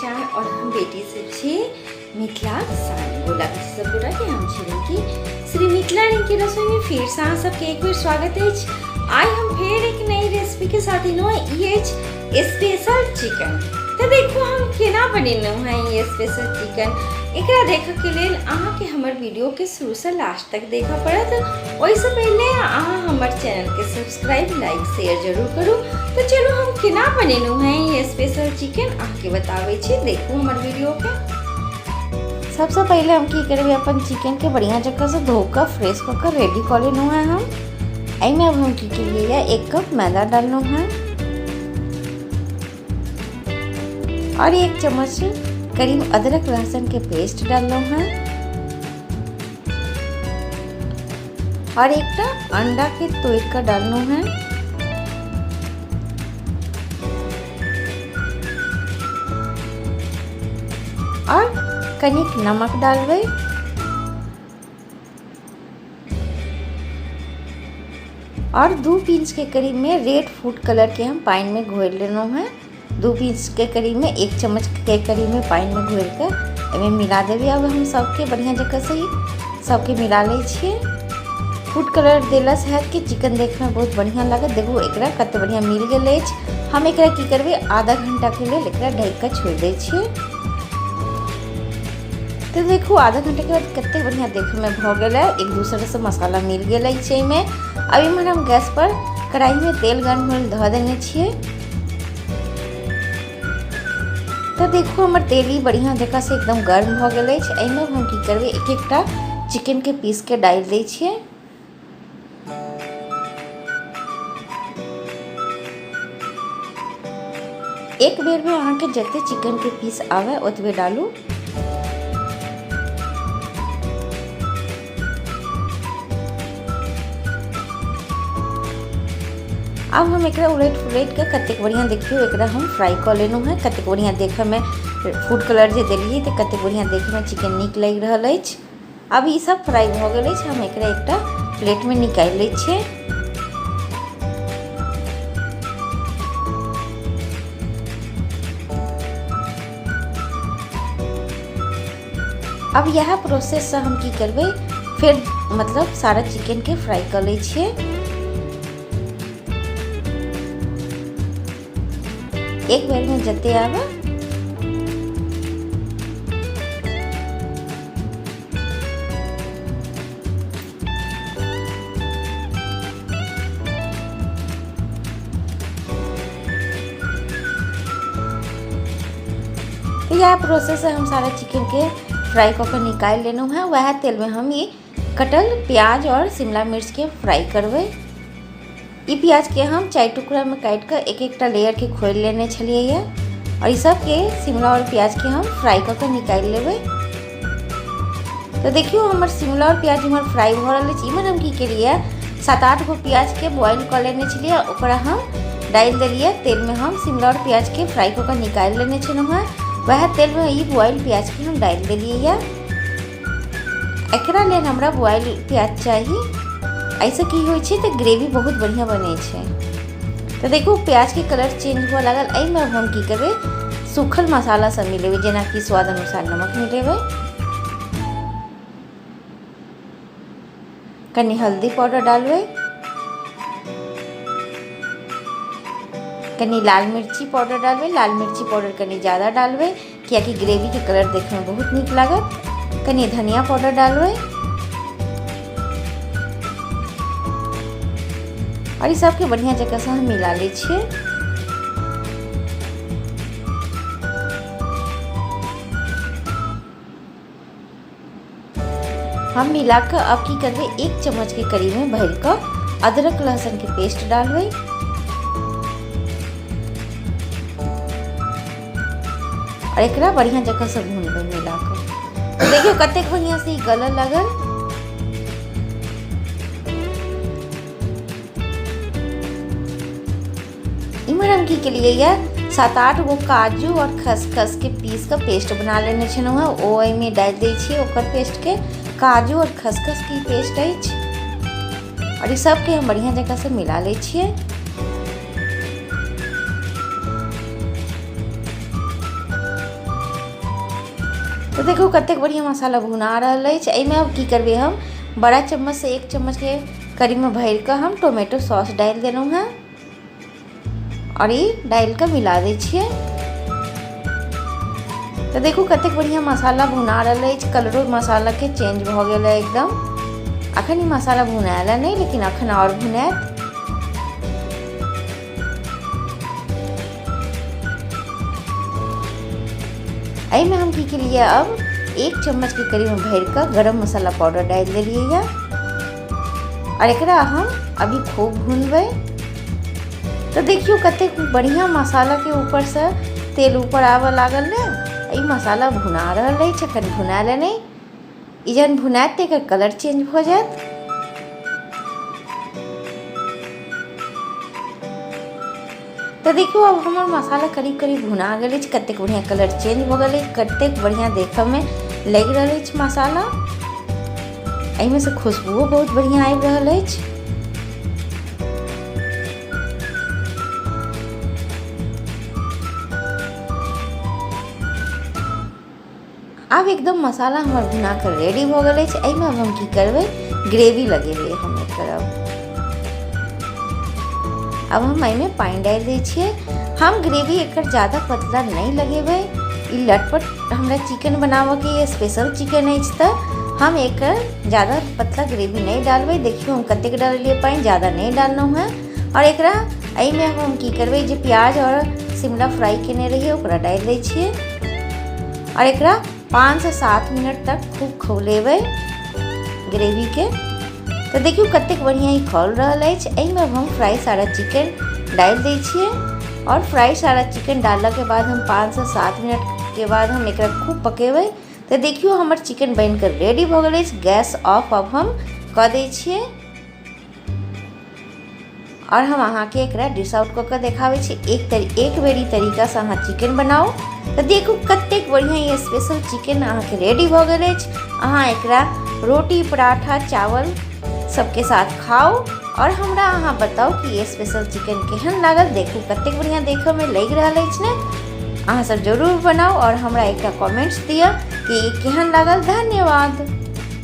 नमस्कार और हम बेटी सब छी मिथिलाक शान। गोला छी सब गोटा के हम छी रिंकी। श्री मिथिला रिंकी रसोई में फिर से अहाँ सबके एक बेर स्वागत अछि। आइ हम फेर एक नई रेसिपी के साथ एलहुँ हँ, ई अछि स्पेशल चिकन। तऽ देखू हम केना बनेलहुँ हँ ई स्पेशल चिकन। एकरा देखऽ के लेल अहाँके हमर वीडियो के शुरू से लास्ट तक देखऽ पड़त। ओहिसँ पहिले अहाँ हमर चैनल के सब्सक्राइब, लाइक, शेयर जरूर करू। तऽ चलू हम केना बनेलहुँ हँ ई स्पेशल चिकन अहाँके बताबै छी, देखू हमर वीडियो के। सबसँ पहिले हम की करबै, अपन चिकन के बढ़िया जकाँ से धो कऽ फ्रेश कऽ कऽ रेडी कऽ लेलहुँ हँ हम। एहिमे अब हम की केलियै यऽ, 1 कप मैदा डाललहुँ हँ और 1 चम्मच करीब अदरक लहसुन के पेस्ट डाललहुँ हँ और एकटा अंडा के तोड़ कऽ डाललहुँ हँ और कनिक नमक डालबै और 2 पिंच के करीब में रेड फूड कलर के हम पानि में घोरि लेलहुँ हँ। 2 पिंच के करीब में 1 चम्मच के करीब में पानि में घोरि कऽ एहिमे मिला देबै। अब हम सबके बढ़िआँ जकाँ से सबके मिला लै छियै। फूड कलर देलासँ हैत कि चिकन देखैमे बहुत बढ़िआँ लागत। देखू एकरा कते बढ़िआँ मिल गेल अछि। हम एकरा की करबै, आधा घंटाके लेल एकरा ढकि कऽ छोड़ि दै छियै। तऽ देखू आधा घंटाके बाद कते बढ़िआँ देखैमे भऽ गेलै, एक दूसरेसँ मसाला मिल गेल अछि एहिमे। अब इम्हर हम गैस पर कढ़ाईमे तेल गर्म होय धऽ देने छियै। तऽ देखू हमर तेल ई बढ़िआँ जकाँ से एकदम गर्म भऽ गेल अछि। एहिमे हम की करबै, एक एकटा चिकनके पीसके डालि दै छियै। एक बेर में अहाँके जते चिकन के पीस आवे ओतबे डालू। अब हम एकरा उलटि पुलटि कऽ कतेक बढ़िआँ देखियौ एकरा हम फ्राई कऽ लेलहुँ हँ। कतेक बढ़िआँ देखऽमे फूड कलर जे देलियै तऽ कतेक बढ़िआँ देखऽमे चिकन नीक लागि रहल अछि। अब ई सब फ्राई भऽ गेल अछि। हम एकरा एकटा प्लेटमे निकालि लै छियै। अब इएह प्रोसेससँ हम की करबै, फेर मतलब सारा चिकनके फ्राई कऽ लै छियै। एक बेरमे जते आबै तो यह प्रोसेस है, हम सारा चिकन के फ्राई कऽ के निकालि लेलहुँ हँ। वएह तेलमे हम ई कटल प्याज और शिमला मिर्च के फ्राई करबै। ई प्याज के हम 4 टुकड़ा में काटि कऽ एक एकटा लेयर के खोलि लेने छलियै यऽ और ई सबके शिमला और प्याज के हम फ्राई कऽ के निकालि लेबै। तो देखियौ हमर शिमला और प्याज इम्हर फ्राई भऽ रहल अछि। इम्हर हम की केलियै, 7-8 गो प्याज के बॉयल कऽ लेने छलियै, ओकरा हम डालि देलियै तेलमे। हम शिमला और प्याज के फ्राई कऽ के निकालि लेने छलहुँ हँ, वएह तेलमे ई बॉयल प्याज के हम डालि देलियै यऽ। एकरा लेल हमरा बॉयल प्याज चाही। एहिसँ की होइ छै तऽ ग्रेवी बहुत बढ़िआँ बनै छै। तऽ देखू प्याजके कलर चेंज हुअ लागल। एहिमे हम की करबै, सूखल मसाला सब मिलेबै, जेनाकि स्वाद अनुसार नमक मिलेबै, कनि हल्दी पाउडर डालबै, कनि लाल मिर्ची पाउडर डालबै। लाल मिर्ची पाउडर कनि ज़्यादा डालबै कियाकि ग्रेवीके कलर देखैमे बहुत नीक लागत। कनि धनिया पाउडर डालबै और ई सबके बढ़िया जगह से हम मिला लै छियै। हम मिला कऽ अब की करबै, 1 चम्मच के करीब में भरि कऽ अदरक लहसुन के पेस्ट डालबै और एकरा बढ़िया जगह से भूनबै मिला कऽ। देखियौ कतेक बढ़िया से ई गलऽ लगल। इम्हर हम की केलियै यऽ, 7-8 गो काजू और खसखस के पीस कऽ पेस्ट बना लेने छलहुँ हँ, ओ एहिमे डालि दै छियै ओकर पेस्टके। काजू और खसखस के पेस्ट अछि और ई सबके हम बढ़िआँ जकाँ से मिला लै छियै। तऽ देखू कतेक बढ़िआँ मसाला भुना रहल अछि। एहिमे आब की करबै, हम बड़ा चम्मचसँ 1 चम्मचके करीबमे भरिकऽ हम टोमेटो सॉस डालि देलहुँ हेँ आओर ई डालि कऽ मिला दै छियै। तऽ देखू कतेक बढ़िआँ मसाला भुना रहल अछि, कलरो मसालाके चेंज भऽ गेल है एकदम। अखन ई मसाला भुनायल है नहि, लेकिन अखन आओर भुनायत। एहिमे हम की केलियै, अब 1 चम्मचके करीबमे भरि कऽ गरम मसाला पाउडर डालि देलियै यऽ आओर एकरा हम अभी खूब भुनबै। तऽ देखियौ कतेक बढ़िआँ मसालाके ऊपरसँ तेल ऊपर आबऽ लागल ने। ई मसाला भुना रहल अछि, एखन भुनायल नहि। ई जहन भुनायत तऽ एकर कलर चेंज भऽ जायत। तऽ देखियौ आब हमर मसाला करीब करीब भुना गेल अछि, कतेक बढ़िआँ कलर चेंज भऽ गेल अछि, कतेक बढ़िआँ देखऽमे लागि रहल अछि मसाला। एहिमे से खुशबुओ बहुत बढ़िआँ आबि रहल अछि। आब एकदम मसाला हमर भुना कऽ रेडी भऽ गेल अछि। एहिमे आब हम की करबै, ग्रेवी लगेबै हम एकर। अब हम एहिमे पानि डालि दै छियै। हम ग्रेवी एकर ज्यादा पतला नहि लगेबै, ई लटपट हमरा चिकन बनाबऽके स्पेशल चिकन अछि, तऽ हम एकर ज्यादा पतला ग्रेवी नहि डालबै। देखियौ हम कतेक डाललियै पानि, ज्यादा नहि डाललहुँ हेँ। आओर एकरा एहिमे हम की करबै, जे प्याज आओर शिमला फ्राइ केने रहियै ओकरा डालि दै छियै आओर एकरा 5 से 7 मिनट तक खूब खौलेबै ग्रेवीके। तऽ देखियौ कतेक बढ़िआँ ई खौल रहल अछि। एहिमे हम फ्राइ सारा चिकन डालि दै छियै आओर फ्राइ सारा चिकन डाललाके बाद हम 5 से 7 मिनटके बाद हम एकरा खूब पकेबै। तऽ देखियौ हमर चिकन बनिकऽ रेडी भऽ गेल अछि। गैस ऑफ आब हम कऽ दै छियै आओर हम अहाँके एकरा डिश आउट कऽ कऽ देखाबै छी। एक बेर ई तरीकासँ अहाँ चिकन बनाउ तऽ देखू कतेक बढ़िआँ ई स्पेशल चिकन अहाँके रेडी भऽ गेल अछि। अहाँ एकरा रोटी, पराठा, चावल सबके साथ खाउ आओर हमरा अहाँ बताउ कि ई स्पेशल चिकन केहन लागल। देखू कतेक बढ़िआँ देखऽमे लागि रहल अछि ने? अहाँ सब जरूर बनाउ आओर हमरा एकटा कमेंट्स दिअ कि ई केहन लागल। धन्यवाद।